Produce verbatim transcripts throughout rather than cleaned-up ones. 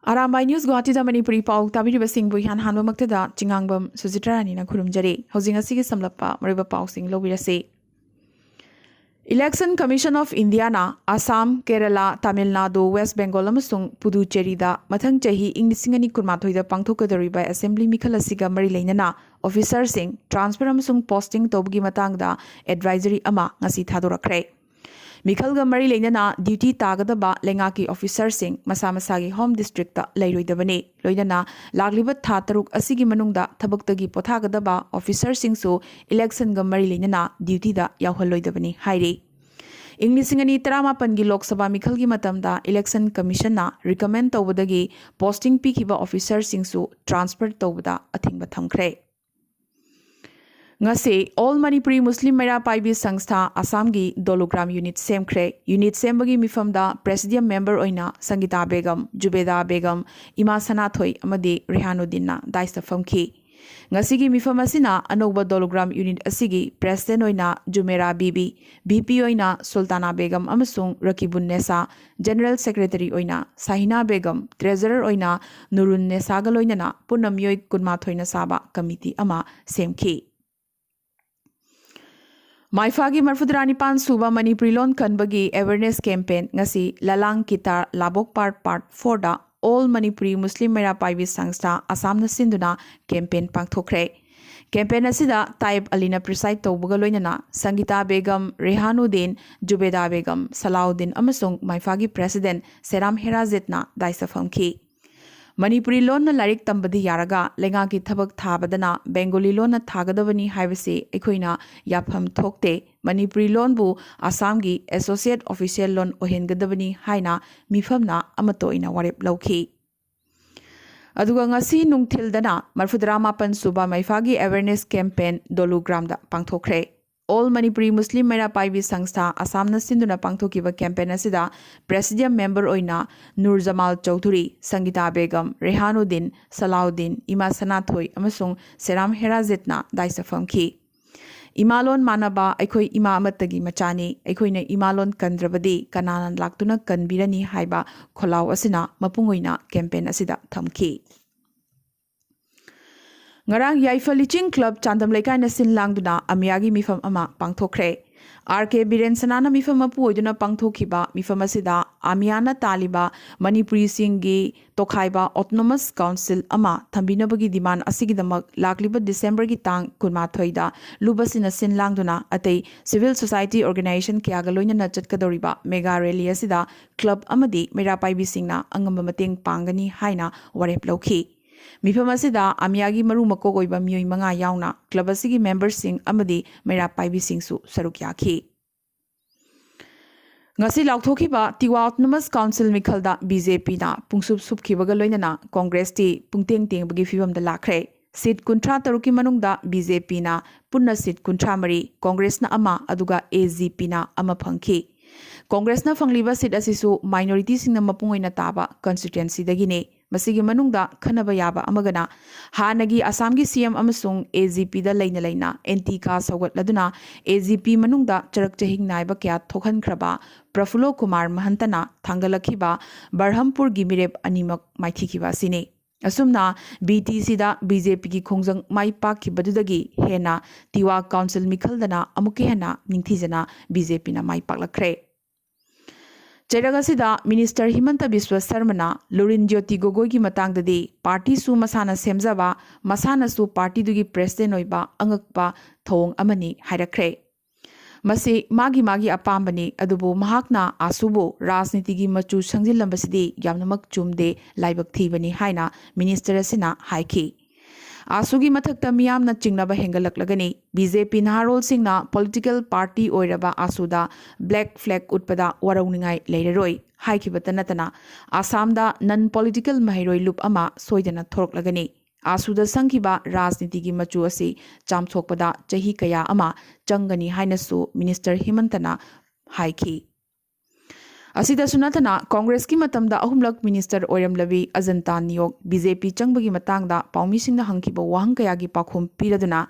Arambai news ꯒꯨꯋꯥꯍꯥꯇꯤꯗ Manipuri ꯄꯥꯎ ꯇꯥꯕꯤꯔꯤꯕꯁꯤꯡꯕꯨ ꯏꯍꯥꯟ ꯍꯥꯟꯕꯃꯛꯇꯗ ꯆꯤꯉꯥꯡꯕꯝ ꯁꯨꯖꯤꯇ꯭ꯔꯥꯅꯤꯅ ꯈꯨꯔꯨꯝꯖꯔꯤ꯫ ꯍꯧꯖꯤꯛ ꯉꯁꯤꯒꯤ ꯁꯝꯂꯞꯄ ꯃꯔꯨꯑꯣꯏꯕ ꯄꯥꯎꯁꯤꯡ ꯂꯧꯕꯤꯔꯁꯤ꯫ Election Commission of Indiaꯅ ꯑꯁꯥꯝ, ꯀꯦꯔꯂꯥ, ꯇꯥꯃꯤꯜ ꯅꯥꯗꯨ, ꯋꯦꯁ ꯕꯦꯡꯒꯣꯜ ꯑꯃꯁꯨꯡ ꯄꯨꯗꯨꯆꯦꯔꯤꯗ ꯃꯊꯪ ꯆꯍꯤ ꯏꯪ ꯂꯤꯁꯤꯡ ꯑꯅꯤ ꯀꯨꯟꯃꯥꯊꯣꯏꯗ ꯄꯥꯡꯊꯣꯛꯀꯗꯧꯔꯤꯕ assembly ꯃꯤꯈꯜ ꯑꯁꯤꯒ ꯃꯔꯤ ꯂꯩꯅꯅ officerꯁꯤꯡ transfer ꯑꯃꯁꯨꯡ posting ꯇꯧꯕꯒꯤ ꯃꯇꯥꯡꯗ advisory ꯑꯃ ꯉꯁꯤ ꯊꯥꯗꯣꯔꯛꯈ꯭ꯔꯦ꯫ ꯃꯤꯈꯜꯒ ꯃꯔꯤ ꯂꯩꯅꯅ duty ꯇꯥꯒꯗꯕ ꯂꯩꯉꯥꯛꯀꯤ officerꯁꯤꯡ ꯃꯁꯥ ꯃꯁꯥꯒꯤ home districtꯇ ꯂꯩꯔꯣꯏꯗꯕꯅꯤ꯫ ꯂꯣꯏꯅꯅ ꯂꯥꯛꯂꯤꯕ ꯊꯥ ꯇꯔꯨꯛ ꯑꯁꯤꯒꯤ ꯃꯅꯨꯡꯗ ꯊꯕꯛꯇꯒꯤ ꯄꯣꯊꯥꯒꯗꯕ officerꯁꯤꯡꯁꯨ electionꯒ ꯃꯔꯤ ꯂꯩꯅꯅ dutyꯗ ꯌꯥꯎꯍꯜꯂꯣꯏꯗꯕꯅꯤ ꯍꯥꯏꯔꯤ꯫ ꯏꯪ ꯂꯤꯁꯤꯡ ꯑꯅꯤ ꯇꯔꯥꯃꯥꯄꯟꯒꯤ ꯂꯣꯛ ꯁꯚꯥ ꯃꯤꯈꯜꯒꯤ ꯃꯇꯝꯗ Election Commissionꯅ recommend ꯇꯧꯕꯗꯒꯤ posting ꯄꯤꯈꯤꯕ officerꯁꯤꯡꯁꯨ transfer ꯇꯧꯕꯗ ꯑꯊꯤꯡꯕ ꯊꯝꯈ꯭ꯔꯦ꯫ ꯉꯁꯤ All Manipuri Muslim ꯃꯩꯔꯥ ꯄꯥꯏꯕꯤ ꯁꯪꯁꯊꯥ ꯑꯁꯥꯝꯒꯤ ꯗꯣꯂꯨꯒ꯭ꯔꯥꯝ unit ꯁꯦꯝꯈ꯭ꯔꯦ꯫ Unit ꯁꯦꯝꯕꯒꯤ ꯃꯤꯐꯝꯗ presidium member ꯑꯣꯏꯅ ꯁꯪꯒꯤꯇꯥ ꯕꯦꯒꯝ, ꯖꯨꯕꯦꯗꯥ ꯕꯦꯒꯝ, ꯏꯃꯥ ꯁꯅꯥꯊꯣꯏ ꯑꯃꯗꯤ ꯔꯦꯍꯥꯅꯨꯗꯤꯟꯅ dais ꯐꯝꯈꯤ꯫ ꯉꯁꯤꯒꯤ ꯃꯤꯐꯝ ꯑꯁꯤꯅ ꯑꯅꯧꯕ ꯗꯣꯂꯨꯒ꯭ꯔꯥꯝ unit ꯑꯁꯤꯒꯤ president ꯑꯣꯏꯅ ꯖꯨꯃꯦꯔꯥ ꯕꯤꯕꯤ, VP ꯑꯣꯏꯅ ꯁꯨꯜꯇꯥꯅꯥ ꯕꯦꯒꯝ ꯑꯃꯁꯨꯡ ꯔꯀꯤꯕꯨꯟ ꯅꯦꯁꯥ, general secretary ꯑꯣꯏꯅ ꯁꯥꯍꯤꯅꯥ ꯕꯦꯒꯝ, treasurer ꯑꯣꯏꯅ ꯅꯨꯔꯨꯟ ꯅꯦꯁꯥꯒ ꯂꯣꯏꯅꯅ ꯄꯨꯟꯅ ꯃꯤꯑꯣꯏ ꯀꯨꯟꯃꯥꯊꯣꯏꯅ ꯁꯥꯕ committee ꯑꯃ ꯁꯦꯝꯈꯤ꯫ ꯃꯥꯏꯐꯥꯒꯤ ꯃꯔꯐꯨꯇꯔꯥ ꯅꯤꯄꯥꯟ ꯁꯨꯕ ꯃꯅꯤꯄꯨꯔꯤ ꯂꯣꯟ ꯀꯟꯕꯒꯤ awareness campaign ꯉꯁꯤ ꯂꯂꯥꯡ ꯀꯤꯇꯥꯔ ꯂꯥꯕꯣꯛ ꯄꯥꯔ part fourꯗ All Manipuri Muslim ꯃꯩꯔꯥ ꯄꯥꯏꯕꯤ ꯁꯪꯁꯊꯥ ꯑꯁꯥꯝꯅ ꯁꯤꯟꯗꯨꯅ campaign ꯄꯥꯡꯊꯣꯛꯈ꯭ꯔꯦ꯫ Campaign ꯑꯁꯤꯗ ꯇꯥꯏꯕ ꯑꯂꯤꯅ preside ꯇꯧꯕꯒ ꯂꯣꯏꯅꯅ ꯁꯪꯒꯤꯇꯥ ꯕꯦꯒꯝ, ꯔꯦꯍꯥꯅꯨꯗꯤꯟ, ꯖꯨꯕꯦꯗꯥ ꯕꯦꯒꯝ, ꯁꯂꯥꯎꯗꯤꯟ ꯑꯃꯁꯨꯡ ꯃꯥꯏꯐꯥꯒꯤ president ꯁꯦꯔꯥꯝ ꯍꯦꯔꯥꯖꯤꯠꯅ dais ꯐꯝꯈꯤ꯫ ꯃꯅꯤꯄꯨꯔꯤ ꯂꯣꯟꯅ ꯂꯥꯏꯔꯤꯛ ꯇꯝꯕꯗꯤ ꯌꯥꯔꯒ ꯂꯩꯉꯥꯛꯀꯤ ꯊꯕꯛ ꯊꯥꯕꯗꯅ ꯕꯦꯡꯒꯣꯂꯤ ꯂꯣꯟꯅ ꯊꯥꯒꯗꯕꯅꯤ ꯍꯥꯏꯕꯁꯤ ꯑꯩꯈꯣꯏꯅ ꯌꯥꯐꯝ ꯊꯣꯛꯇꯦ꯫ ꯃꯅꯤꯄꯨꯔꯤ ꯂꯣꯟꯕꯨ ꯑꯁꯥꯝꯒꯤ associate official ꯂꯣꯟ ꯑꯣꯏꯍꯟꯒꯗꯕꯅꯤ ꯍꯥꯏꯅ ꯃꯤꯐꯝꯅ ꯑꯃꯠꯇ ꯑꯣꯏꯅ ꯋꯥꯔꯦꯞ ꯂꯧꯈꯤ꯫ ꯑꯗꯨꯒ ꯉꯁꯤ ꯅꯨꯡꯊꯤꯜꯗꯅ ꯃꯔꯐꯨꯇꯔꯥ ꯃꯥꯄꯟ ꯁꯨꯕ ꯃꯩꯐꯥꯒꯤ awareness campaign ꯗꯣꯂꯨꯒ꯭ꯔꯥꯝꯗ ꯄꯥꯡꯊꯣꯛꯈ꯭ꯔꯦ꯫ All Manipuri Muslim ꯃꯩꯔꯥ ꯄꯥꯏꯕꯤ ꯁꯪꯁꯊꯥ ꯑꯁꯥꯝꯅ ꯁꯤꯟꯗꯨꯅ ꯄꯥꯡꯊꯣꯛꯈꯤꯕ campaign ꯑꯁꯤꯗ presidium member ꯑꯣꯏꯅ ꯅꯨꯔ ꯖꯃꯥꯜ ꯆꯧꯙꯨꯔꯤ, ꯁꯪꯒꯤꯇꯥ ꯕꯦꯒꯝ, ꯔꯦꯍꯥꯅꯨꯗꯤꯟ, ꯁꯂꯥꯎꯗꯤꯟ, ꯏꯃꯥ ꯁꯅꯥꯊꯣꯏ ꯑꯃꯁꯨꯡ ꯁꯦꯔꯥꯝ ꯍꯦꯔꯥꯖꯤꯠꯅ dais ꯐꯝꯈꯤ꯫ "ꯏꯃꯥꯂꯣꯟ ꯃꯥꯟꯅꯕ ꯑꯩꯈꯣꯏ ꯏꯃꯥ ꯑꯃꯠꯇꯒꯤ ꯃꯆꯥꯅꯤ, ꯑꯩꯈꯣꯏꯅ ꯏꯃꯥꯂꯣꯟ ꯀꯟꯗ꯭ꯔꯕꯗꯤ ꯀꯅꯥꯅ ꯂꯥꯛꯇꯨꯅ ꯀꯟꯕꯤꯔꯅꯤ?" ꯍꯥꯏꯕ ꯈꯣꯜꯂꯥꯎ ꯑꯁꯤꯅ ꯃꯄꯨꯡ ꯑꯣꯏꯅ ꯀꯦꯝꯄꯦꯟ ꯑꯁꯤꯗ ꯊꯝꯈꯤ꯫ ꯉꯔꯥꯡ ꯌꯥꯏꯐ ꯂꯤꯆꯤꯡ ꯀ꯭ꯂꯕ ꯆꯥꯟꯗꯝ ꯂꯩꯀꯥꯏꯅ ꯁꯤꯟ ꯂꯥꯡꯗꯨꯅ ꯑꯃꯤꯌꯥꯒꯤ ꯃꯤꯐꯝ ꯑꯃ ꯄꯥꯡꯊꯣꯛꯈ꯭ꯔꯦ꯫ ꯑꯥꯔ ꯀꯦ ꯕꯤꯔꯦꯟ ꯁꯅꯥꯅ ꯃꯤꯐꯝ ꯃꯄꯨ ꯑꯣꯏꯗꯨꯅ ꯄꯥꯡꯊꯣꯛꯈꯤꯕ ꯃꯤꯐꯝ ꯑꯁꯤꯗ ꯑꯃꯤꯌꯥꯅ ꯇꯥꯜꯂꯤꯕ ꯃꯅꯤꯄꯨꯔꯤꯁꯤꯡꯒꯤ ꯇꯣꯈꯥꯏꯕ ꯑꯣꯇꯣꯅꯣꯃꯁ ꯀꯥꯎꯟꯁꯤꯜ ꯑꯃ ꯊꯝꯕꯤꯅꯕꯒꯤ ꯗꯤꯃꯥꯟ ꯑꯁꯤꯒꯤꯗꯃꯛ ꯂꯥꯛꯂꯤꯕ ꯗꯤꯁꯦꯝꯕꯔꯒꯤ ꯇꯥꯡ ꯀꯨꯟꯃꯥꯊꯣꯏꯗ ꯂꯨꯕꯁꯤꯅ ꯁꯤꯟ ꯂꯥꯡꯗꯨꯅ ꯑꯇꯩ ꯁꯤꯚꯤꯜ ꯁꯣꯁꯥꯏꯇꯤ ꯑꯣꯔꯒꯅꯥꯏꯖꯦꯁꯟ ꯀꯌꯥꯒ ꯂꯣꯏꯅꯅ ꯆꯠꯀꯗꯧꯔꯤꯕ ꯃꯦꯒꯥ ꯔꯦꯂꯤ ꯑꯁꯤꯗ ꯀ꯭ꯂꯕ ꯑꯃꯗꯤ ꯃꯩꯔꯥ ꯄꯥꯏꯕꯤꯁꯤꯡꯅ ꯑꯉꯝꯕ ꯃꯇꯦꯡ ꯄꯥꯡꯒꯅꯤ ꯍꯥꯏꯅ ꯋꯥꯔꯦꯞ ꯂꯧꯈꯤ꯫ ꯃꯤꯐꯝ ꯑꯁꯤꯗ ꯑꯃꯤꯌꯥꯒꯤ ꯃꯔꯨ ꯃꯀꯣꯛ ꯑꯣꯏꯕ ꯃꯤꯑꯣꯏ ꯃꯉꯥ ꯌꯥꯎꯅ ꯀ꯭ꯂꯕ ꯑꯁꯤꯒꯤ ꯃꯦꯝꯕꯔꯁꯤꯡ ꯑꯃꯗꯤ ꯃꯩꯔꯥ ꯄꯥꯏꯕꯤꯁꯤꯡꯁꯨ ꯁꯔꯨꯛ ꯌꯥꯈꯤ꯫ ꯉꯁꯤ ꯂꯥꯎꯊꯣꯛꯈꯤꯕ ꯇꯤꯋꯥ ꯑꯣꯇꯣꯅꯣꯃꯁ ꯀꯥꯎꯟꯁꯤꯜ ꯃꯤꯈꯜꯗ ꯕꯤ ꯖꯦ ꯄꯤꯅ ꯄꯨꯡꯁꯨꯞ ꯁꯨꯞꯈꯤꯕꯒ ꯂꯣꯏꯅꯅ ꯀꯣꯡꯒ꯭ꯔꯦꯁꯇꯤ ꯄꯨꯡꯇꯦꯡ ꯇꯦꯡꯕꯒꯤ ꯐꯤꯕꯝꯗ ꯂꯥꯛꯈ꯭ꯔꯦ꯫ ꯁꯤꯠ ꯀꯨꯟꯊ꯭ꯔꯥ ꯇꯔꯨꯛꯀꯤ ꯃꯅꯨꯡꯗ ꯕꯤ ꯖꯦ ꯄꯤꯅ ꯄꯨꯟꯅ ꯁꯤꯠ ꯀꯨꯟꯊ꯭ꯔꯥ ꯃꯔꯤ, ꯀꯣꯡꯒ꯭ꯔꯦꯁꯅ ꯑꯃ, ꯑꯗꯨꯒ ꯑꯦ ꯖꯤ ꯄꯤꯅ ꯑꯃ ꯐꯪꯈꯤ꯫ ꯀꯣꯡꯒ꯭ꯔꯦꯁꯅ ꯐꯪꯂꯤꯕ ꯁꯤꯠ ꯑꯁꯤꯁꯨ ꯃꯥꯏꯅꯣꯔꯤꯇꯤꯁꯤꯡꯅ ꯃꯄꯨꯡ ꯑꯣꯏꯅ ꯇꯥꯕ ꯀꯟꯁꯇꯤꯇ꯭ꯋꯦꯟꯁꯤꯗꯒꯤꯅꯤ꯫ ꯃꯁꯤꯒꯤ ꯃꯅꯨꯡꯗ ꯈꯟꯅꯕ ꯌꯥꯕ ꯑꯃꯒꯅ, ꯍꯥꯟꯅꯒꯤ ꯑꯁꯥꯝꯒꯤ ꯁꯤ ꯑꯦꯝ ꯑꯃꯁꯨꯡ ꯑꯦ ꯖꯤ ꯄꯤꯗ ꯂꯩꯅ ꯂꯩꯅ anti caste ꯍꯧꯒꯠꯂꯗꯨꯅ A G P ꯃꯅꯨꯡꯗ ꯆꯔꯛ ꯆꯍꯤꯡ ꯅꯥꯏꯕ ꯀꯌꯥ ꯊꯣꯛꯍꯟꯈ꯭ꯔꯕ ꯄ꯭ꯔꯐꯨꯜꯂꯣ ꯀꯨꯃꯥꯔ ꯃꯍꯟꯇꯅ ꯊꯥꯡꯒꯠꯂꯛꯈꯤꯕ ꯕꯔꯍꯝꯄꯨꯔꯒꯤ ꯃꯤꯔꯦꯞ ꯑꯅꯤꯃꯛ ꯃꯥꯏꯊꯤꯈꯤꯕ ꯑꯁꯤꯅꯤ꯫ ꯑꯁꯨꯝꯅ ꯕꯤ ꯇꯤ ꯁꯤꯗ ꯕꯤ ꯖꯦ ꯄꯤꯒꯤ ꯈꯣꯡꯖꯪ ꯃꯥꯏ ꯄꯥꯛꯈꯤꯕꯗꯨꯗꯒꯤ ꯍꯦꯟꯅ ꯇꯤꯋꯥ ꯀꯥꯎꯟꯁꯤꯜ ꯃꯤꯈꯜꯗꯅ ꯑꯃꯨꯛꯀ ꯍꯦꯟꯅ ꯅꯤꯡꯊꯤꯖꯅ ꯕꯤ ꯖꯦ ꯄꯤꯅ ꯃꯥꯏ ꯄꯥꯛꯂꯛꯈ꯭ꯔꯦ꯫ ꯆꯩꯔꯛ ꯑꯁꯤꯗ ꯃꯤꯅꯤꯁꯇꯔ ꯍꯤꯃꯟꯇ ꯕꯤꯁ꯭ꯋ ꯁꯔꯃꯅ ꯂꯨꯔꯤꯟ ꯖ꯭ꯌꯣꯇꯤ ꯒꯣꯒꯣꯏꯒꯤ ꯃꯇꯥꯡꯗꯗꯤ ꯄꯥꯔꯇꯤꯁꯨ ꯃꯁꯥꯅ ꯁꯦꯝꯖꯕ, ꯃꯁꯥꯅꯁꯨ ꯄꯥꯔꯇꯤꯗꯨꯒꯤ ꯄ꯭ꯔꯦꯁꯤꯗꯦꯟ ꯑꯣꯏꯕ ꯑꯉꯛꯄ ꯊꯧꯑꯣꯡ ꯑꯃꯅꯤ ꯍꯥꯏꯔꯛꯈ꯭ꯔꯦ꯫ ꯃꯁꯤ ꯃꯥꯒꯤ ꯃꯥꯒꯤ ꯑꯄꯥꯝꯕꯅꯤ, ꯑꯗꯨꯕꯨ ꯃꯍꯥꯛꯅ ꯑꯥꯁꯨꯕꯨ ꯔꯥꯖꯅꯤꯇꯤꯒꯤ ꯃꯆꯨ ꯁꯪꯖꯤꯜꯂꯝꯕꯁꯤꯗꯤ ꯌꯥꯝꯅꯃꯛ ꯆꯨꯝꯗꯦ, ꯂꯥꯏꯕꯛ ꯊꯤꯕꯅꯤ ꯍꯥꯏꯅ ꯃꯤꯅꯤꯁꯇꯔ ꯑꯁꯤꯅ ꯍꯥꯏꯈꯤ꯫ ꯑꯥꯁꯨꯒꯤ ꯃꯊꯛꯇ ꯃꯤꯌꯥꯝꯅ ꯆꯤꯡꯅꯕ ꯍꯦꯟꯒꯠꯂꯛꯂꯒꯅꯤ꯫ ꯕꯤ ꯖꯦ ꯄꯤ ꯅꯍꯥꯔꯣꯜꯁꯤꯡꯅ ꯄꯣꯂꯤꯇꯤꯀꯦꯜ ꯄꯥꯔꯇꯤ ꯑꯣꯏꯔꯕ ꯑꯥꯁꯨꯗ ꯕ꯭ꯂꯦꯛ ꯐ꯭ꯂꯦꯒ ꯎꯠꯄꯗ ꯋꯥꯔꯧꯅꯤꯡꯉꯥꯏ ꯂꯩꯔꯔꯣꯏ ꯍꯥꯏꯈꯤꯕꯇ ꯅꯠꯇꯅ, ꯑꯥꯁꯥꯝꯗ ꯅꯟ ꯄꯣꯂꯤꯇꯤꯀꯦꯜ ꯃꯍꯩꯔꯣꯏ ꯂꯨꯞ ꯑꯃ ꯁꯣꯏꯗꯅ ꯊꯣꯔꯛꯂꯒꯅꯤ꯫ ꯑꯥꯁꯨꯗ ꯁꯪꯈꯤꯕ ꯔꯥꯖꯅꯤꯇꯤꯒꯤ ꯃꯆꯨ ꯑꯁꯤ ꯆꯥꯝꯊꯣꯛꯄꯗ ꯆꯍꯤ ꯀꯌꯥ ꯑꯃ ꯆꯪꯒꯅꯤ ꯍꯥꯏꯅꯁꯨ ꯃꯤꯅꯤꯁꯇꯔ ꯍꯤꯃꯟꯇꯅ ꯍꯥꯏꯈꯤ꯫ ꯑꯁꯤꯗꯁꯨ ꯅꯠꯇꯅ, ꯀꯣꯡꯒ꯭ꯔꯦꯁꯀꯤ ꯃꯇꯝꯗ ꯑꯍꯨꯝꯂꯛ ꯃꯤꯅꯤꯁꯇꯔ ꯑꯣꯏꯔꯝꯂꯕꯤ ꯑꯖꯟꯇꯥ ꯅꯤꯌꯣꯛ ꯕꯤ ꯖꯦ ꯄꯤ ꯆꯪꯕꯒꯤ ꯃꯇꯥꯡꯗ ꯄꯥꯎꯃꯤꯁꯤꯡꯅ ꯍꯪꯈꯤꯕ ꯋꯥꯍꯪ ꯀꯌꯥꯒꯤ ꯄꯥꯎꯈꯨꯝ ꯄꯤꯔꯗꯨꯅ,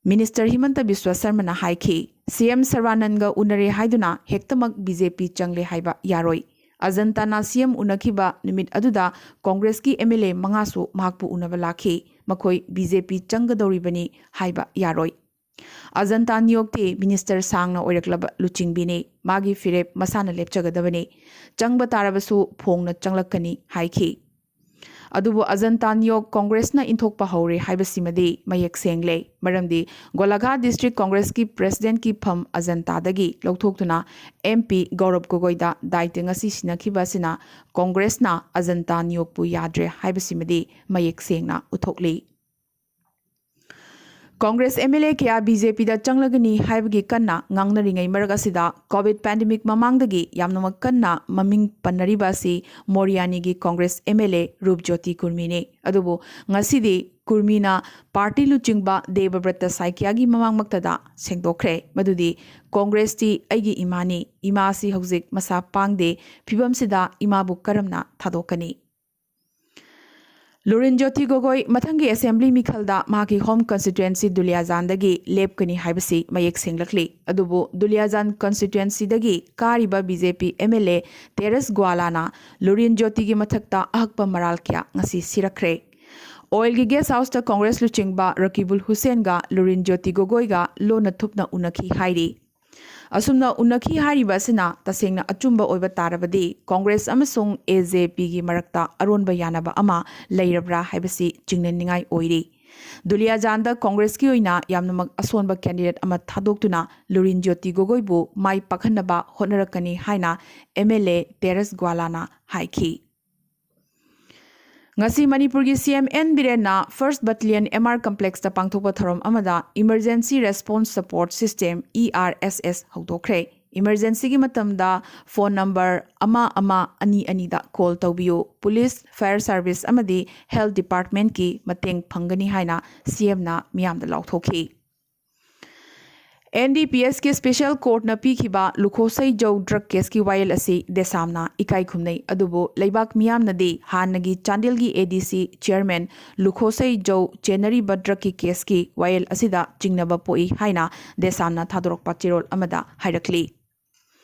ꯃꯤꯅꯤꯁꯇꯔ ꯍꯤꯃꯟꯇ ꯕꯤꯁ꯭ꯋ ꯁꯔꯃꯅ ꯍꯥꯏꯈꯤ, ꯁꯤ ꯑꯦꯝ ꯁꯔꯕꯥꯅꯟꯒ ꯎꯅꯔꯦ ꯍꯥꯏꯗꯨꯅ ꯍꯦꯛꯇꯃꯛ ꯕꯤ ꯖꯦ ꯄꯤ ꯆꯪꯂꯦ ꯍꯥꯏꯕ ꯌꯥꯔꯣꯏ꯫ ꯑꯖꯟꯇꯥꯅ ꯁꯤ ꯑꯦꯝ ꯎꯅꯈꯤꯕ ꯅꯨꯃꯤꯠ ꯑꯗꯨꯗ ꯀꯣꯡꯒ꯭ꯔꯦꯁꯀꯤ ꯑꯦꯝ ꯑꯦꯜ ꯑꯦ ꯃꯉꯥꯁꯨ ꯃꯍꯥꯛꯄꯨ ꯎꯅꯕ ꯂꯥꯛꯈꯤ꯫ ꯃꯈꯣꯏ ꯕꯤ ꯖꯦ ꯄꯤ ꯆꯪꯒꯗꯧꯔꯤꯕꯅꯤ ꯍꯥꯏꯕ ꯌꯥꯔꯣꯏ꯫ ꯑꯖꯟꯇꯥ ꯅꯤꯌꯣꯛꯇꯤ ꯃꯤꯅꯤꯁꯇꯔ ꯁꯥꯡꯅ ꯑꯣꯏꯔꯛꯂꯕ ꯂꯨꯆꯤꯡꯕꯤꯅꯤ꯫ ꯃꯥꯒꯤ ꯐꯤꯔꯦꯞ ꯃꯁꯥꯅ ꯂꯦꯞꯆꯒꯗꯕꯅꯤ꯫ ꯆꯪꯕ ꯇꯥꯔꯕꯁꯨ ꯐꯣꯡꯅ ꯆꯪꯂꯛꯀꯅꯤ ꯍꯥꯏꯈꯤ꯫ ꯑꯗꯨꯕꯨ ꯑꯖꯟꯇꯥ ꯅꯤꯌꯣꯛ ꯀꯣꯡꯒ꯭ꯔꯦꯁꯅ ꯏꯟꯊꯣꯛꯄ ꯍꯧꯔꯦ ꯍꯥꯏꯕꯁꯤꯃꯗꯤ ꯃꯌꯦꯛ ꯁꯦꯡꯂꯦ꯫ ꯃꯔꯝꯗꯤ ꯒꯣꯂꯥꯘꯥꯠ ꯗꯤꯁꯇ꯭ꯔꯤꯛ ꯀꯣꯡꯒ꯭ꯔꯦꯁꯀꯤ ꯄ꯭ꯔꯦꯁꯤꯗꯦꯟꯠꯀꯤ ꯐꯝ ꯑꯖꯟꯇꯥꯗꯒꯤ ꯂꯧꯊꯣꯛꯇꯨꯅ ꯑꯦꯝ ꯄꯤ ꯒꯧꯔꯕ ꯒꯣꯒꯣꯏꯗ ꯗꯥꯏꯇ꯭ꯌ ꯉꯁꯤ ꯁꯤꯟꯅꯈꯤꯕ ꯑꯁꯤꯅ ꯀꯣꯡꯒ꯭ꯔꯦꯁꯅ ꯑꯖꯟꯇꯥ ꯅꯤꯌꯣꯛꯄꯨ ꯌꯥꯗ꯭ꯔꯦ ꯍꯥꯏꯕꯁꯤꯃꯗꯤ ꯃꯌꯦꯛ ꯁꯦꯡꯅ ꯎꯠꯊꯣꯛꯂꯤ꯫ ꯀꯣꯡꯒ꯭ꯔꯦꯁ ꯑꯦꯝ ꯑꯦꯜ ꯑꯦ ꯀꯌꯥ ꯕꯤ ꯖꯦ ꯄꯤꯗ ꯆꯪꯂꯒꯅꯤ ꯍꯥꯏꯕꯒꯤ ꯀꯟꯅ ꯉꯥꯡꯅꯔꯤꯉꯩ ꯃꯔꯛ ꯑꯁꯤꯗ, ꯀꯣꯚꯤꯗ ꯄꯦꯟꯗꯦꯃꯤꯛ ꯃꯃꯥꯡꯗꯒꯤ ꯌꯥꯝꯅꯃꯛ ꯀꯟꯅ ꯃꯃꯤꯡ ꯄꯟꯅꯔꯤꯕ ꯑꯁꯤ ꯃꯣꯔꯤꯌꯥꯅꯤꯒꯤ ꯀꯣꯡꯒ꯭ꯔꯦꯁ ꯑꯦꯝ ꯑꯦꯜ ꯑꯦ ꯔꯨꯞꯖꯣꯇꯤ ꯀꯨꯔꯃꯤꯅꯤ꯫ ꯑꯗꯨꯕꯨ ꯉꯁꯤꯗꯤ ꯀꯨꯔꯃꯤꯅ ꯄꯥꯔꯇꯤ ꯂꯨꯆꯤꯡꯕ ꯗꯦꯕꯕ꯭ꯔꯇ ꯁꯥꯏꯀꯤꯌꯥꯒꯤ ꯃꯃꯥꯡꯃꯛꯇꯗ ꯁꯦꯡꯗꯣꯛꯈ꯭ꯔꯦ, ꯃꯗꯨꯗꯤ ꯀꯣꯡꯒ꯭ꯔꯦꯁꯇꯤ ꯑꯩꯒꯤ ꯏꯃꯥꯅꯤ, ꯏꯃꯥ ꯑꯁꯤ ꯍꯧꯖꯤꯛ ꯃꯁꯥ ꯄꯥꯡꯗꯦ, ꯐꯤꯕꯝꯁꯤꯗ ꯏꯃꯥꯕꯨ ꯀꯔꯝꯅ ꯊꯥꯗꯣꯛꯀꯅꯤ? ꯂꯨꯔꯤꯟꯖꯣꯇꯤ ꯒꯣꯒꯣꯏ ꯃꯊꯪꯒꯤ ꯑꯦꯁꯦꯝꯕ꯭ꯂꯤ ꯃꯤꯈꯜꯗ ꯃꯍꯥꯛꯀꯤ ꯍꯣꯝ ꯀꯟꯁꯇꯤꯇ꯭ꯋꯦꯟꯁꯤ ꯗꯨꯂꯤꯌꯥꯖꯥꯟꯗꯒꯤ ꯂꯦꯞꯀꯅꯤ ꯍꯥꯏꯕꯁꯤ ꯃꯌꯦꯛ ꯁꯦꯡꯂꯛꯂꯤ꯫ ꯑꯗꯨꯕꯨ ꯗꯨꯂꯤꯌꯥꯖꯥꯟ ꯀꯟꯁꯇꯤꯇ꯭ꯋꯦꯟꯁꯤꯗꯒꯤ ꯀꯥꯔꯤꯕ B J P M L A Terash ꯒ꯭ꯋꯥꯂꯥꯅ ꯂꯨꯔꯤꯟꯖꯣꯇꯤꯒꯤ ꯃꯊꯛꯇ ꯑꯍꯛꯄ ꯃꯔꯥꯜ ꯀꯌꯥ ꯉꯁꯤ ꯁꯤꯔꯛꯈ꯭ꯔꯦ꯫ ꯑꯣꯏꯜꯒꯤ ꯒꯦꯁ ꯍꯥꯎꯁꯇ ꯀꯣꯡꯒ꯭ꯔꯦꯁ ꯂꯨꯆꯤꯡꯕ ꯔꯀꯤꯕꯨꯜ ꯍꯨꯁꯦꯟꯒ ꯂꯨꯔꯤꯟꯖꯣꯇꯤ ꯒꯣꯒꯣꯏꯒ ꯂꯣꯟꯅ ꯊꯨꯞꯅ ꯎꯅꯈꯤ ꯍꯥꯏꯔꯤ꯫ ꯑꯁꯨꯝꯅ ꯎꯅꯈꯤ ꯍꯥꯏꯔꯤꯕ ꯑꯁꯤꯅ ꯇꯁꯦꯡꯅ ꯑꯆꯨꯝꯕ ꯑꯣꯏꯕ ꯇꯥꯔꯕꯗꯤ ꯀꯣꯡꯒ꯭ꯔꯦꯁ ꯑꯃꯁꯨꯡ ꯑꯦ ꯖꯦ ꯄꯤꯒꯤ ꯃꯔꯛꯇ ꯑꯔꯣꯟꯕ ꯌꯥꯅꯕ ꯑꯃ ꯂꯩꯔꯕ꯭ꯔꯥ ꯍꯥꯏꯕꯁꯤ ꯆꯤꯡꯅꯅꯤꯡꯉꯥꯏ ꯑꯣꯏꯔꯤ꯫ ꯗꯨꯂꯤꯌꯥꯖꯥꯟꯗ ꯀꯣꯡꯒ꯭ꯔꯦꯁꯀꯤ ꯑꯣꯏꯅ ꯌꯥꯝꯅꯃꯛ ꯑꯁꯣꯟꯕ ꯀꯦꯟꯗꯤꯗꯦꯠ ꯑꯃ ꯊꯥꯗꯣꯛꯇꯨꯅ ꯂꯨꯔꯤꯟꯖꯣꯇꯤ ꯒꯣꯒꯣꯏꯕꯨ ꯃꯥꯏ ꯄꯥꯛꯍꯟꯅꯕ ꯍꯣꯠꯅꯔꯛꯀꯅꯤ ꯍꯥꯏꯅ ꯑꯦꯝ ꯑꯦꯜ ꯑꯦ ꯇꯦꯔꯦꯁ ꯒ꯭ꯋꯥꯂꯥꯅ ꯍꯥꯏꯈꯤ꯫ ꯉꯁꯤ ꯃꯅꯤꯄꯨꯔꯒꯤ ꯁꯤ ꯑꯦꯝ ꯑꯦꯟ ꯕꯤꯔꯦꯟꯅ ꯐꯥꯔꯁꯠ ꯕꯠꯇꯂꯤꯌꯟ ꯑꯦꯝ ꯑꯥꯔ ꯀꯝꯄ꯭ꯂꯦꯛꯁꯇ ꯄꯥꯡꯊꯣꯛꯄ ꯊꯧꯔꯝ ꯑꯃꯗ emergency response support system, E R S S, ꯍꯧꯗꯣꯛꯈ꯭ꯔꯦ꯫ ꯏꯃꯔꯖꯦꯟꯁꯤꯒꯤ ꯃꯇꯝꯗ ꯐꯣꯟ ꯅꯝꯕꯔ ꯑꯃ ꯑꯃ ꯑꯅꯤ ꯑꯅꯤꯗ ꯀꯣꯜ ꯇꯧꯕꯤꯌꯨ꯫ ꯄꯨꯂꯤꯁ, ꯐꯥꯌꯔ ꯁꯥꯔꯚꯤꯁ ꯑꯃꯗꯤ ꯍꯦꯜꯊ ꯗꯤꯄꯥꯔꯠꯃꯦꯟꯠꯀꯤ ꯃꯇꯦꯡ ꯐꯪꯒꯅꯤ ꯍꯥꯏꯅ ꯁꯤ ꯑꯦꯝꯅ ꯃꯤꯌꯥꯝꯗ ꯂꯥꯎꯊꯣꯛꯈꯤ꯫ ꯑꯦꯟ ꯗꯤ ꯄꯤ ꯑꯦꯁꯀꯤ ꯁ꯭ꯄꯦꯁꯦꯜ ꯀꯣꯔꯠꯅ ꯄꯤꯈꯤꯕ ꯂꯨꯈꯣꯁꯩ ꯖꯧ ꯗ꯭ꯔꯒ ꯀꯦꯁꯀꯤ ꯋꯥꯌꯦꯜ ꯑꯁꯤ ꯗꯦꯁꯥꯝꯅ ꯏꯀꯥꯏ ꯈꯨꯝꯅꯩ꯫ ꯑꯗꯨꯕꯨ ꯂꯩꯕꯥꯛ ꯃꯤꯌꯥꯝꯅꯗꯤ ꯍꯥꯟꯅꯒꯤ ꯆꯥꯟꯗꯦꯜꯒꯤ ꯑꯦ ꯗꯤ ꯁꯤ ꯆꯤꯌꯔꯃꯦꯟ ꯂꯨꯈꯣꯁꯩ ꯖꯧ ꯆꯦꯟꯅꯔꯤꯕ ꯗ꯭ꯔꯒꯀꯤ ꯀꯦꯁꯀꯤ ꯋꯥꯌꯦꯜ ꯑꯁꯤꯗ ꯆꯤꯡꯅꯕ ꯄꯣꯛꯏ ꯍꯥꯏꯅ ꯗꯦꯁꯥꯝꯅ ꯊꯥꯗꯣꯔꯛꯄ ꯆꯦꯔꯣꯜ ꯑꯃꯗ ꯍꯥꯏꯔꯛꯂꯤ꯫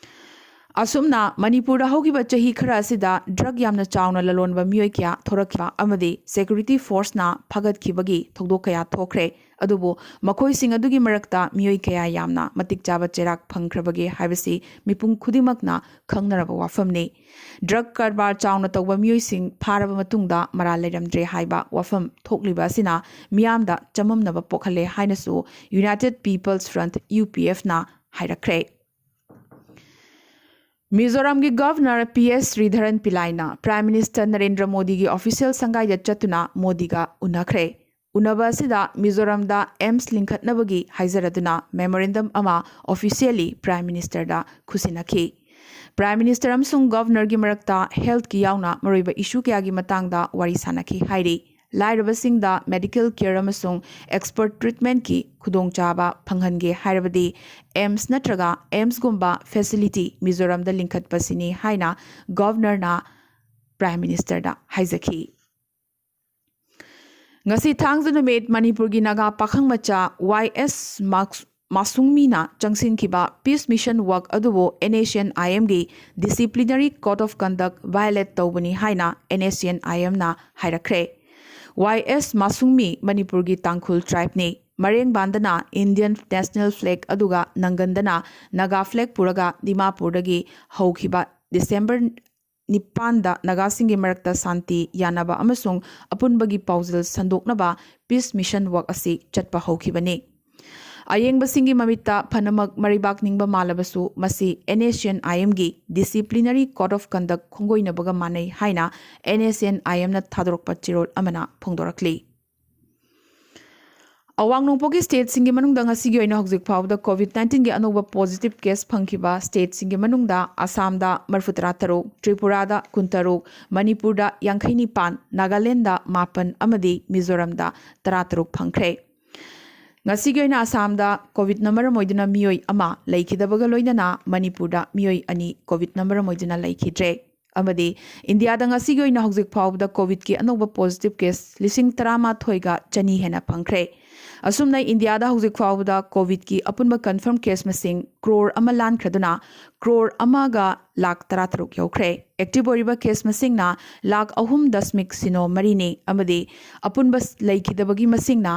ꯑꯁꯨꯝꯅ ꯃꯅꯤꯄꯨꯔꯗ ꯍꯧꯈꯤꯕ ꯆꯍꯤ ꯈꯔ ꯑꯁꯤꯗ ꯗ꯭ꯔꯒ ꯌꯥꯝꯅ ꯆꯥꯎꯅ ꯂꯂꯣꯟꯕ ꯃꯤꯑꯣꯏ ꯀꯌꯥ ꯊꯣꯔꯛꯈꯤꯕ ꯑꯃꯗꯤ ꯁꯦꯀ꯭ꯌꯨꯔꯤꯇꯤ ꯐꯣꯔꯁꯅ ꯐꯥꯒꯠꯈꯤꯕꯒꯤ ꯊꯧꯗꯣꯛ ꯀꯌꯥ ꯊꯣꯛꯈ꯭ꯔꯦ꯫ ꯑꯗꯨꯕꯨ ꯃꯈꯣꯏꯁꯤꯡ ꯑꯗꯨꯒꯤ ꯃꯔꯛꯇ ꯃꯤꯑꯣꯏ ꯀꯌꯥ ꯌꯥꯝꯅ ꯃꯇꯤꯛ ꯆꯥꯕ ꯆꯩꯔꯥꯛ ꯐꯪꯈ꯭ꯔꯕꯒꯦ ꯍꯥꯏꯕꯁꯤ ꯃꯤꯄꯨꯝ ꯈꯨꯗꯤꯡꯃꯛꯅ ꯈꯪꯅꯔꯕ ꯋꯥꯐꯝꯅꯤ꯫ ꯗ꯭ꯔꯒ ꯀꯔꯕꯥꯔ ꯆꯥꯎꯅ ꯇꯧꯕ ꯃꯤꯑꯣꯏꯁꯤꯡ ꯐꯥꯔꯕ ꯃꯇꯨꯡꯗ ꯃꯔꯥꯜ ꯂꯩꯔꯝꯗ꯭ꯔꯦ ꯍꯥꯏꯕ ꯋꯥꯐꯝ ꯊꯣꯛꯂꯤꯕ ꯑꯁꯤꯅ ꯃꯤꯌꯥꯝꯗ ꯆꯃꯝꯅꯕ ꯄꯣꯛꯍꯜꯂꯦ ꯍꯥꯏꯅꯁꯨ United People's Front, ꯌꯨ ꯄꯤ ꯑꯦꯐꯅ ꯍꯥꯏꯔꯛꯈ꯭ꯔꯦ꯫ ꯃꯤꯖꯣꯔꯥꯝꯒꯤ ꯒꯚꯔꯅꯔ ꯄꯤ ꯑꯦꯁ ꯁ꯭ꯔꯤꯙꯔꯟ ꯄꯤꯂꯥꯏꯅ ꯄ꯭ꯔꯥꯏꯝ ꯃꯤꯅꯤꯁꯇꯔ ꯅꯔꯦꯟꯗ꯭ꯔ ꯃꯣꯗꯤꯒꯤ ꯑꯣꯐꯤꯁꯤꯌꯦꯜ ꯁꯪꯒꯥꯏꯗ ꯆꯠꯇꯨꯅ ꯃꯣꯗꯤꯒ ꯎꯅꯈ꯭ꯔꯦ꯫ ꯎꯅꯕ ꯑꯁꯤꯗ ꯃꯤꯖꯣꯔꯥꯝꯗ ꯑꯦꯝꯁ ꯂꯤꯡꯈꯠꯅꯕꯒꯤ ꯍꯥꯏꯖꯔꯗꯨꯅ ꯃꯦꯃꯣꯔꯦꯟꯗꯝ ꯑꯃ ꯑꯣꯐꯤꯁꯤꯌꯦꯜꯂꯤ ꯄ꯭ꯔꯥꯏꯝ ꯃꯤꯅꯤꯁꯇꯔꯗ ꯈꯨꯠꯁꯤꯟꯅꯈꯤ꯫ ꯄ꯭ꯔꯥꯏꯝ ꯃꯤꯅꯤꯁꯇꯔ ꯑꯃꯁꯨꯡ ꯒꯚꯔꯅꯔꯒꯤ ꯃꯔꯛꯇ ꯍꯦꯜꯊꯀꯤ ꯌꯥꯎꯅ ꯃꯔꯨꯑꯣꯏꯕ ꯏꯁꯨ ꯀꯌꯥꯒꯤ ꯃꯇꯥꯡꯗ ꯋꯥꯔꯤ ꯁꯥꯟꯅꯈꯤ ꯍꯥꯏꯔꯤ꯫ ꯂꯥꯏꯔꯕꯁꯤꯡꯗ ꯃꯦꯗꯤꯀꯦꯜ ꯀꯦꯌꯔ ꯑꯃꯁꯨꯡ ꯑꯦꯛꯁꯄꯔꯠ ꯇ꯭ꯔꯤꯠꯃꯦꯟꯠꯀꯤ ꯈꯨꯗꯣꯡꯆꯥꯕ ꯐꯪꯍꯟꯒꯦ ꯍꯥꯏꯔꯕꯗꯤ ꯑꯦꯝꯁ ꯅꯠꯇ꯭ꯔꯒ ꯑꯦꯝꯁꯒꯨꯝꯕ ꯐꯦꯁꯤꯂꯤꯇꯤ ꯃꯤꯖꯣꯔꯥꯝꯗ ꯂꯤꯡꯈꯠꯄꯁꯤꯅꯤ ꯍꯥꯏꯅ ꯒꯚꯔꯅꯔꯅ ꯄ꯭ꯔꯥꯏꯝ ꯃꯤꯅꯤꯁꯇꯔꯗ ꯍꯥꯏꯖꯈꯤ꯫ ꯉꯁꯤ ꯊꯥꯡꯖ ꯅꯨꯃꯤꯠ ꯃꯅꯤꯄꯨꯔꯒꯤ ꯅꯥꯒꯥ ꯄꯥꯈꯪ ꯃꯆꯥ ꯋꯥꯏ ꯑꯦꯁ ꯃꯥꯛꯁ-, ꯃꯥꯁꯨꯡꯃꯤꯅ ꯆꯪꯁꯤꯟꯈꯤꯕ ꯄꯤꯁ ꯃꯤꯁꯟ ꯋꯥꯛ ꯑꯗꯨꯕꯨ ꯑꯦꯟ ꯑꯦꯁ ꯁꯤ ꯑꯦꯟ ꯑꯥꯏ ꯑꯦꯝꯒꯤ ꯗꯤꯁꯤꯄ꯭ꯂꯤꯅꯔꯤ ꯀꯣꯗ ꯑꯣꯐ ꯀꯟꯗꯛ ꯚꯥꯏꯑꯣꯂꯦꯠ ꯇꯧꯕꯅꯤ ꯍꯥꯏꯅ ꯑꯦꯟ ꯑꯦꯁ ꯁꯤ ꯑꯦꯟ ꯑꯥꯏ ꯑꯦꯝꯅ ꯍꯥꯏꯔꯛꯈ꯭ꯔꯦ꯫ ꯋꯥꯏ ꯑꯦꯁ ꯃꯥꯁꯨꯡꯃꯤ ꯃꯅꯤꯄꯨꯔꯒꯤ ꯇꯥꯡꯈꯨꯜ ꯇ꯭ꯔꯥꯏꯕꯅꯤ꯫ ꯃꯔꯦꯡꯕꯥꯟꯗꯅ ꯏꯟꯗꯤꯌꯟ ꯅꯦꯁꯅꯦꯜ ꯐ꯭ꯂꯦꯒ ꯑꯗꯨꯒ ꯅꯪꯒꯟꯗꯅ ꯅꯥꯒꯥ ꯐ꯭ꯂꯦꯒ ꯄꯨꯔꯒ ꯗꯤꯃꯥꯄꯨꯔꯗꯒꯤ ꯍꯧꯈꯤꯕ ꯗꯤꯁꯦꯝꯕꯔ ꯅꯤꯄꯥꯟꯗ ꯅꯥꯒꯥꯁꯤꯡꯒꯤ ꯃꯔꯛꯇ ꯁꯥꯟꯇꯤ ꯌꯥꯅꯕ ꯑꯃꯁꯨꯡ ꯑꯄꯨꯟꯕꯒꯤ ꯄꯥꯎꯖꯦꯜ ꯁꯟꯗꯣꯛꯅꯕ ꯄꯤꯁ ꯃꯤꯁꯟ ꯋꯥꯛ ꯑꯁꯤ ꯆꯠꯄ ꯍꯧꯈꯤꯕꯅꯤ꯫ ꯑꯌꯦꯡꯕꯁꯤꯡꯒꯤ ꯃꯃꯤꯠꯇ ꯐꯅꯃꯛ ꯃꯔꯩꯕꯥꯛ ꯅꯤꯡꯕ ꯃꯥꯜꯂꯕꯁꯨ, ꯃꯁꯤ ꯑꯦꯟ ꯑꯦꯁ ꯁꯤ ꯑꯦꯟ ꯑꯥꯏ ꯑꯦꯝꯒꯤ ꯗꯤꯁꯤꯄ꯭ꯂꯤꯅꯔꯤ ꯀꯣꯗ ꯑꯣꯐ ꯀꯟꯗꯛ ꯈꯣꯡꯒꯣꯏꯅꯕꯒ ꯃꯥꯟꯅꯩ ꯍꯥꯏꯅ ꯑꯦꯟ ꯑꯦꯁ ꯁꯤ ꯑꯦꯟ ꯑꯥꯏ ꯑꯦꯝꯅ ꯊꯥꯗꯣꯔꯛꯄ ꯆꯦꯔꯣꯜ ꯑꯃꯅ ꯐꯣꯡꯗꯣꯔꯛꯂꯤ꯫ ꯑꯋꯥꯡ ꯅꯣꯡꯄꯣꯛꯀꯤ ꯁ꯭ꯇꯦꯠꯁꯤꯡꯒꯤ ꯃꯅꯨꯡꯗ ꯉꯁꯤꯒꯤ ꯑꯣꯏꯅ ꯍꯧꯖꯤꯛ ꯐꯥꯎꯕꯗ ꯀꯣꯚꯤꯗ ꯅꯥꯏꯟꯇꯤꯟꯒꯤ ꯑꯅꯧꯕ ꯄꯣꯖꯤꯇꯤꯚ ꯀꯦꯁ ꯐꯪꯈꯤꯕ ꯁ꯭ꯇꯦꯠꯁꯤꯡꯒꯤ ꯃꯅꯨꯡꯗ ꯑꯁꯥꯝꯗ ꯃꯔꯤꯐꯨꯇꯔꯥ ꯇꯔꯨꯛ, ꯇ꯭ꯔꯤꯄꯨꯔꯥꯗ ꯀꯨꯟꯇꯔꯨꯛ, ꯃꯅꯤꯄꯨꯔꯗ ꯌꯥꯡꯈꯩ ꯅꯤꯄꯥꯟ, ꯅꯥꯒꯥꯂꯦꯟꯗ ꯃꯥꯄꯟ ꯑꯃꯗꯤ ꯃꯤꯖꯣꯔꯥꯝꯗ ꯇꯔꯥ ꯇꯔꯨꯛ ꯐꯪꯈ꯭ꯔꯦ꯫ ꯉꯁꯤꯒꯤ ꯑꯣꯏꯅ ꯑꯁꯥꯝꯗ ꯀꯣꯚꯤꯗꯅ ꯃꯔꯝ ꯑꯣꯏꯗꯨꯅ ꯃꯤꯑꯣꯏ ꯑꯃ ꯂꯩꯈꯤꯗꯕꯒ ꯂꯣꯏꯅꯅ ꯃꯅꯤꯄꯨꯔꯗ ꯃꯤꯑꯣꯏ ꯑꯅꯤ ꯀꯣꯚꯤꯗꯅ ꯃꯔꯝ ꯑꯣꯏꯗꯨꯅ ꯂꯩꯈꯤꯗ꯭ꯔꯦ꯫ ꯑꯃꯗꯤ ꯏꯟꯗꯤꯌꯥꯗ ꯉꯁꯤꯒꯤ ꯑꯣꯏꯅ ꯍꯧꯖꯤꯛ ꯐꯥꯎꯕꯗ ꯀꯣꯚꯤꯗꯀꯤ ꯑꯅꯧꯕ ꯄꯣꯖꯤꯇꯤꯚ ꯀꯦꯁ ꯂꯤꯁꯤꯡ ꯇꯔꯥꯃꯥꯊꯣꯏꯒ ꯆꯅꯤ ꯍꯦꯟꯅ ꯐꯪꯈ꯭ꯔꯦ꯫ ꯑꯁꯨꯝꯅ ꯏꯟꯗꯤꯌꯥꯗ ꯍꯧꯖꯤꯛ ꯐꯥꯎꯕꯗ ꯀꯣꯚꯤꯗꯀꯤ ꯑꯄꯨꯟꯕ ꯀꯟꯐꯔꯝ ꯀꯦꯁ ꯃꯁꯤꯡ ꯀ꯭ꯔꯣꯔ ꯑꯃ ꯂꯥꯟꯈ꯭ꯔꯗꯨꯅ ꯀ꯭ꯔꯣꯔ ꯑꯃꯒ ꯂꯥꯈ ꯇꯔꯥꯇꯔꯨꯛ ꯌꯧꯈ꯭ꯔꯦ꯫ ꯑꯦꯛꯇꯤꯚ ꯑꯣꯏꯔꯤꯕ ꯀꯦꯁ ꯃꯁꯤꯡꯅ ꯂꯥꯈ ꯑꯍꯨꯝ ꯗꯁꯃꯤꯛ ꯁꯤꯅꯣ ꯃꯔꯤꯅꯤ ꯑꯃꯗꯤ ꯑꯄꯨꯟꯕ ꯂꯩꯈꯤꯗꯕꯒꯤ ꯃꯁꯤꯡꯅ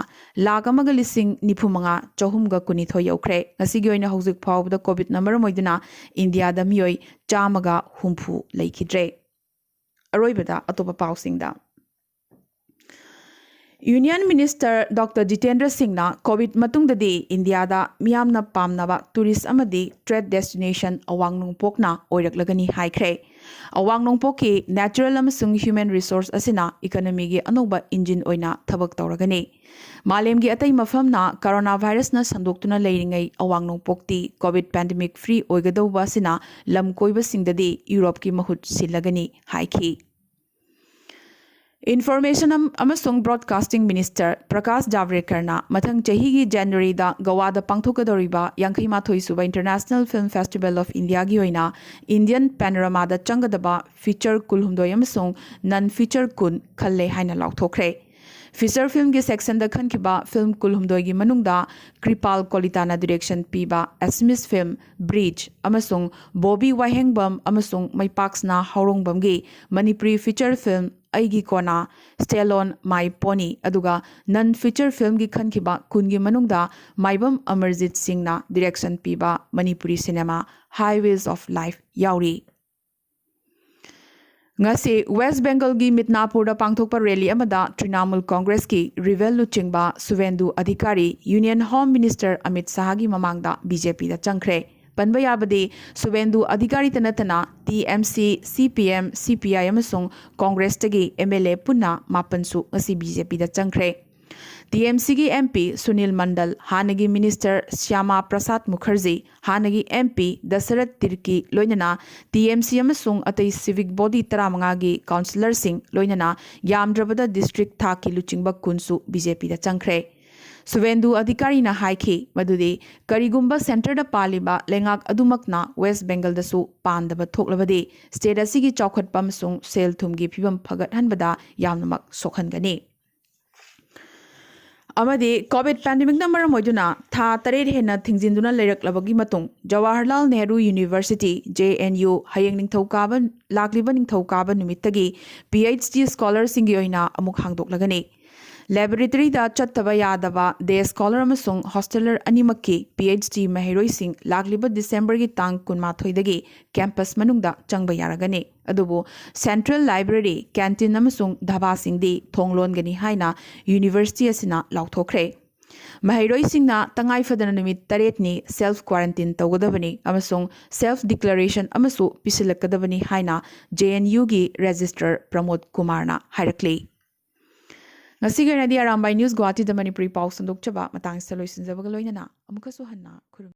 ꯂꯥꯈ ꯑꯃꯒ ꯂꯤꯁꯤꯡ ꯅꯤꯐꯨ ꯃꯉꯥ ꯆꯍꯨꯝꯒ ꯀꯨꯟꯅꯤꯊꯣꯏ ꯌꯧꯈ꯭ꯔꯦ꯫ ꯉꯁꯤꯒꯤ ꯑꯣꯏꯅ ꯍꯧꯖꯤꯛ ꯐꯥꯎꯕꯗ ꯀꯣꯚꯤꯗꯅ ꯃꯔꯝ ꯑꯣꯏꯗꯨꯅ ꯏꯟꯗꯤꯌꯥꯗ ꯃꯤꯑꯣꯏ ꯆꯥꯝꯃꯒ ꯍꯨꯝꯐꯨ ꯂꯩꯈꯤꯗ꯭ꯔꯦ꯫ ꯑꯔꯣꯏꯕꯗ ꯑꯇꯣꯞꯄ ꯄꯥꯎꯁꯤꯡꯗ꯫ ꯌꯨꯅꯤꯌꯟ ꯃꯤꯅꯤꯁꯇꯔ ꯗꯣꯛꯇꯔ ꯖꯤꯇꯦꯟꯗ꯭ꯔ ꯁꯤꯡꯅ ꯀꯣꯚꯤꯗ ꯃꯇꯨꯡꯗꯗꯤ ꯏꯟꯗꯤꯌꯥꯗ ꯃꯤꯌꯥꯝꯅ ꯄꯥꯝꯅꯕ ꯇꯨꯔꯤꯁ ꯑꯃꯗꯤ ꯇ꯭ꯔꯦꯗ ꯗꯦꯁꯇꯤꯅꯦꯁꯟ ꯑꯋꯥꯡ ꯅꯣꯡꯄꯣꯛꯅ ꯑꯣꯏꯔꯛꯂꯒꯅꯤ ꯍꯥꯏꯈ꯭ꯔꯦ꯫ ꯑꯋꯥꯡ ꯅꯣꯡꯄꯣꯛꯀꯤ ꯅꯦꯆꯔꯦꯜ ꯑꯃꯁꯨꯡ ꯍ꯭ꯌꯨꯃꯦꯟ ꯔꯤꯁꯣꯔꯁ ꯑꯁꯤꯅ ꯏꯀꯣꯅꯣꯃꯤꯒꯤ ꯑꯅꯧꯕ ꯏꯟꯖꯤꯟ ꯑꯣꯏꯅ ꯊꯕꯛ ꯇꯧꯔꯒꯅꯤ꯫ ꯃꯥꯂꯦꯝꯒꯤ ꯑꯇꯩ ꯃꯐꯝꯅ ꯀꯣꯔꯣꯅꯥ ꯚꯥꯏꯔꯁꯅ ꯁꯟꯗꯣꯛꯇꯨꯅ ꯂꯩꯔꯤꯉꯩ ꯑꯋꯥꯡ ꯅꯣꯡꯄꯣꯛꯇꯤ ꯀꯣꯚꯤꯗ ꯄꯦꯟꯗꯦꯃꯤꯛ ꯐ꯭ꯔꯤ ꯑꯣꯏꯒꯗꯧꯕ ꯑꯁꯤꯅ ꯂꯝ ꯀꯣꯏꯕꯁꯤꯡꯗꯗꯤ ꯌꯨꯔꯣꯞꯀꯤ ꯃꯍꯨꯠ ꯁꯤꯜꯂꯒꯅꯤ ꯍꯥꯏꯈꯤ꯫ ꯏꯟꯐꯣꯔꯃꯦꯁꯟ ꯑꯃ-, ꯑꯃꯁꯨꯡ ꯕ꯭ꯔꯣꯗꯀꯥꯁꯇꯤꯡ ꯃꯤꯅꯤꯁꯇꯔ ꯄ꯭ꯔꯀꯥꯁ ꯖꯥꯚ꯭ꯔꯦꯀꯔꯅ ꯃꯊꯪ ꯆꯍꯤꯒꯤ ꯖꯅꯋꯥꯔꯤꯗ ꯒꯣꯋꯥꯗ ꯄꯥꯡꯊꯣꯛꯀꯗꯧꯔꯤꯕ ꯌꯥꯡꯈꯩ ꯃꯥꯊꯣꯏ ꯁꯨꯕ ꯏꯟꯇꯔꯅꯦꯁꯅꯦꯜ ꯐꯤꯜꯝ ꯐꯦꯁꯇꯤꯚꯦꯜ ꯑꯣꯐ ꯏꯟꯗꯤꯌꯥꯒꯤ ꯑꯣꯏꯅ ꯏꯟꯗꯤꯌꯟ ꯄꯦꯅꯣꯔꯥꯃꯥꯗ ꯆꯪꯒꯗꯕ ꯐꯤꯆꯔ ꯀꯨꯟꯍꯨꯝꯗꯣꯏ ꯑꯃꯁꯨꯡ ꯅꯟ ꯐꯤꯆꯔ ꯀꯨꯟ ꯈꯜꯂꯦ ꯍꯥꯏꯅ ꯂꯥꯎꯊꯣꯛꯈ꯭ꯔꯦ꯫ ꯐꯤꯆꯔ ꯐꯤꯜꯝꯒꯤ ꯁꯦꯛꯁꯟꯗ ꯈꯟꯈꯤꯕ ꯐꯤꯜꯝ ꯀꯨꯟꯍꯨꯝꯗꯣꯏꯒꯤ ꯃꯅꯨꯡꯗ ꯀ꯭ꯔꯤꯄꯥꯜ ꯀꯣꯂꯤꯇꯥꯅ ꯗꯤꯔꯦꯛꯁꯟ ꯄꯤꯕ ꯑꯦꯁꯃꯤꯁ ꯐꯤꯜꯝ ꯕ꯭ꯔꯤꯖ ꯑꯃꯁꯨꯡ ꯕꯣꯕꯤ ꯋꯥꯍꯦꯡꯕꯝ ꯑꯃꯁꯨꯡ ꯃꯩꯄꯥꯛꯁꯅꯥ ꯍꯥꯎꯔꯣꯡꯕꯝꯒꯤ ꯃꯅꯤꯄꯨꯔꯤ ꯐꯤꯆꯔ ꯐꯤꯜꯝ ꯑꯩꯒꯤ ꯀꯣꯅꯥ, ꯁ꯭ꯇꯦꯂꯣꯟ ꯃꯥꯏ ꯄꯣꯅꯤ, ꯑꯗꯨꯒ ꯅꯟ ꯐꯤꯆꯔ ꯐꯤꯜꯝꯒꯤ ꯈꯟꯈꯤꯕ ꯀꯨꯟꯒꯤ ꯃꯅꯨꯡꯗ ꯃꯥꯏꯕꯝ ꯑꯃꯔꯖꯤꯠ ꯁꯤꯡꯅ ꯗꯤꯔꯦꯛꯁꯟ ꯄꯤꯕ ꯃꯅꯤꯄꯨꯔꯤ ꯁꯤꯅꯦꯃꯥ ꯍꯥꯏꯋꯦꯁ ꯑꯣꯐ ꯂꯥꯏꯐ ꯌꯥꯎꯔꯤ꯫ ꯉꯁꯤ ꯋꯦꯁ ꯕꯦꯡꯒꯜꯒꯤ ꯃꯤꯗꯅꯥꯄꯨꯔꯗ ꯄꯥꯡꯊꯣꯛꯄ ꯔꯦꯂꯤ ꯑꯃꯗ ꯇ꯭ꯔꯤꯅꯥꯃꯨꯜ ꯀꯣꯡꯒ꯭ꯔꯦꯁꯀꯤ ꯔꯤꯕꯦꯜ ꯂꯨꯆꯤꯡꯕ ꯁꯨꯚꯦꯟꯗꯨ ꯑꯙꯤꯀꯥꯔꯤ ꯌꯨꯅꯤꯌꯟ ꯍꯣꯝ ꯃꯤꯅꯤꯁꯇꯔ ꯑꯃꯤꯠ ꯁꯥꯍꯒꯤ ꯃꯃꯥꯡꯗ ꯕꯤ ꯖꯦ ꯄꯤꯗ ꯆꯪꯈ꯭ꯔꯦ꯫ ꯄꯟꯕ ꯌꯥꯕꯗꯤ ꯁꯨꯚꯦꯟꯗꯨ ꯑꯙꯤꯀꯥꯔꯤꯇ ꯅꯠꯇꯅ ꯇꯤ ꯑꯦꯝ ꯁꯤ, ꯁꯤ ꯄꯤ ꯑꯦꯝ, ꯁꯤ ꯄꯤ ꯑꯥꯏ ꯑꯃꯁꯨꯡ ꯀꯣꯡꯒ꯭ꯔꯦꯁꯇꯒꯤ ꯑꯦꯝ ꯑꯦꯜ ꯑꯦ ꯄꯨꯟꯅ ꯃꯥꯄꯟꯁꯨ ꯉꯁꯤ ꯕꯤ ꯖꯦ ꯄꯤꯗ ꯆꯪꯈ꯭ꯔꯦ꯫ ꯇꯤ ꯑꯦꯝ ꯁꯤꯒꯤ ꯑꯦꯝ ꯄꯤ ꯁꯨꯅꯤꯜ ꯃꯟꯗꯜ, ꯍꯥꯟꯅꯒꯤ ꯃꯤꯅꯤꯁꯇꯔ ꯁ꯭ꯌꯥꯃꯥ ꯄ꯭ꯔꯁꯥꯗ ꯃꯨꯈꯔꯖꯤ, ꯍꯥꯟꯅꯒꯤ ꯑꯦꯝ ꯄꯤ ꯗꯁꯔꯊ ꯇꯤꯔꯀꯤ ꯂꯣꯏꯅꯅ ꯇꯤ ꯑꯦꯝ ꯁꯤ ꯑꯃꯁꯨꯡ ꯑꯇꯩ ꯁꯤꯚꯤꯛ ꯕꯣꯗꯤ ꯇꯔꯥꯃꯉꯥꯒꯤ ꯀꯥꯎꯟꯁꯤꯂꯔꯁꯤꯡ ꯂꯣꯏꯅꯅ ꯌꯥꯝꯗ꯭ꯔꯕꯗ ꯗꯤꯁꯇ꯭ꯔꯤꯛ ꯊꯥꯛꯀꯤ ꯂꯨꯆꯤꯡꯕ ꯀꯨꯟꯁꯨ ꯕꯤ ꯖꯦ ꯄꯤꯗ ꯆꯪꯈ꯭ꯔꯦ꯫ ꯁꯨꯚꯦꯟꯗꯨ ꯑꯙꯤꯀꯥꯔꯤꯅ ꯍꯥꯏꯈꯤ ꯃꯗꯨꯗꯤ ꯀꯔꯤꯒꯨꯝꯕ ꯁꯦꯟꯇꯔꯗ ꯄꯥꯜꯂꯤꯕ ꯂꯩꯉꯥꯛ ꯑꯗꯨꯃꯛꯅ ꯋꯦꯁ ꯕꯦꯡꯒꯜꯗꯁꯨ ꯄꯥꯟꯗꯕ ꯊꯣꯛꯂꯕꯗꯤ ꯁ꯭ꯇꯦꯠ ꯑꯁꯤꯒꯤ ꯆꯥꯎꯈꯠꯄ ꯑꯃꯁꯨꯡ ꯁꯦꯜ ꯊꯨꯝꯒꯤ ꯐꯤꯕꯝ ꯐꯒꯠꯍꯟꯕꯗ ꯌꯥꯝꯅꯃꯛ ꯁꯣꯛꯍꯟꯒꯅꯤ꯫ ꯑꯃꯗꯤ ꯀꯣꯚꯤꯗ ꯄꯦꯟꯗꯦꯃꯤꯛꯅ ꯃꯔꯝ ꯑꯣꯏꯗꯨꯅ ꯊꯥ ꯇꯔꯦꯠ ꯍꯦꯟꯅ ꯊꯤꯡꯖꯤꯟꯗꯨꯅ ꯂꯩꯔꯛꯂꯕꯒꯤ ꯃꯇꯨꯡ Jawaharlal Nehru university, J N U, ꯍꯌꯦꯡ ꯅꯤꯡꯊꯧꯀꯥꯕ, ꯂꯥꯛꯂꯤꯕ ꯅꯤꯡꯊꯧꯀꯥꯕ ꯅꯨꯃꯤꯠꯇꯒꯤ ꯄꯤ ꯑꯩꯆ ꯗꯤ ꯁ꯭ꯀꯣꯂꯔꯁꯤꯡꯒꯤ ꯑꯣꯏꯅ ꯑꯃꯨꯛ ꯍꯥꯡꯗꯣꯛꯂꯒꯅꯤ꯫ ꯂꯦꯕꯣꯔꯦꯇꯔꯤꯗ ꯆꯠꯇꯕ ꯌꯥꯗꯕ ꯗꯦ ꯁ꯭ꯀꯣꯂꯔ ꯑꯃꯁꯨꯡ ꯍꯣꯁꯇꯦꯂꯔ ꯑꯅꯤꯃꯛꯀꯤ ꯄꯤ ꯑꯩꯆ ꯗꯤ ꯃꯍꯩꯔꯣꯏꯁꯤꯡ ꯂꯥꯛꯂꯤꯕ ꯗꯤꯁꯦꯝꯕꯔꯒꯤ ꯇꯥꯡ ꯀꯨꯟꯃꯥꯊꯣꯏꯗꯒꯤ ꯀꯦꯝꯄꯁ ꯃꯅꯨꯡꯗ ꯆꯪꯕ ꯌꯥꯔꯒꯅꯤ꯫ ꯑꯗꯨꯕꯨ ꯁꯦꯟꯇ꯭ꯔꯦꯜ ꯂꯥꯏꯕ꯭ꯔꯦꯔꯤ, ꯀꯦꯟꯇꯤꯟ ꯑꯃꯁꯨꯡ ꯙꯥꯕꯥꯁꯤꯡꯗꯤ ꯊꯣꯡ ꯂꯣꯟꯒꯅꯤ ꯍꯥꯏꯅ ꯌꯨꯅꯤꯚꯔꯁꯤꯇꯤ ꯑꯁꯤꯅ ꯂꯥꯎꯊꯣꯛꯈ꯭ꯔꯦ꯫ ꯃꯍꯩꯔꯣꯏꯁꯤꯡꯅ ꯇꯉꯥꯏ ꯐꯗꯅ ꯅꯨꯃꯤꯠ ꯇꯔꯦꯠꯅꯤ ꯁꯦꯜꯐ ꯀ꯭ꯋꯥꯔꯦꯟꯇꯤꯟ ꯇꯧꯒꯗꯕꯅꯤ ꯑꯃꯁꯨꯡ ꯁꯦꯜꯐ ꯗꯤꯀ꯭ꯂꯥꯔꯦꯁꯟ ꯑꯃꯁꯨ ꯄꯤꯁꯤꯜꯂꯛꯀꯗꯕꯅꯤ ꯍꯥꯏꯅ ꯖꯦ ꯑꯦꯟ ꯌꯨꯒꯤ ꯔꯦꯖꯤꯁꯇ꯭ꯔꯥꯔ ꯄ꯭ꯔꯃꯣꯗ ꯀꯨꯃꯥꯔꯅ ꯍꯥꯏꯔꯛꯂꯤ꯫ ꯉꯁꯤꯒꯤ ꯑꯣꯏꯅꯗꯤ ꯑꯔꯥꯝꯕꯥꯏ ꯅ꯭ꯌꯨꯁ ꯒꯨꯋꯥꯍꯥꯇꯤꯗ ꯃꯅꯤꯄꯨꯔꯤ ꯄꯥꯎ ꯁꯟꯗꯣꯛꯆꯕ ꯃꯇꯥꯡꯁꯤꯗ ꯂꯣꯏꯁꯤꯟꯖꯕꯒ ꯂꯣꯏꯅꯅ ꯑꯃꯨꯛꯀꯁꯨ ꯍꯟꯅ ꯈꯨꯔꯨꯝ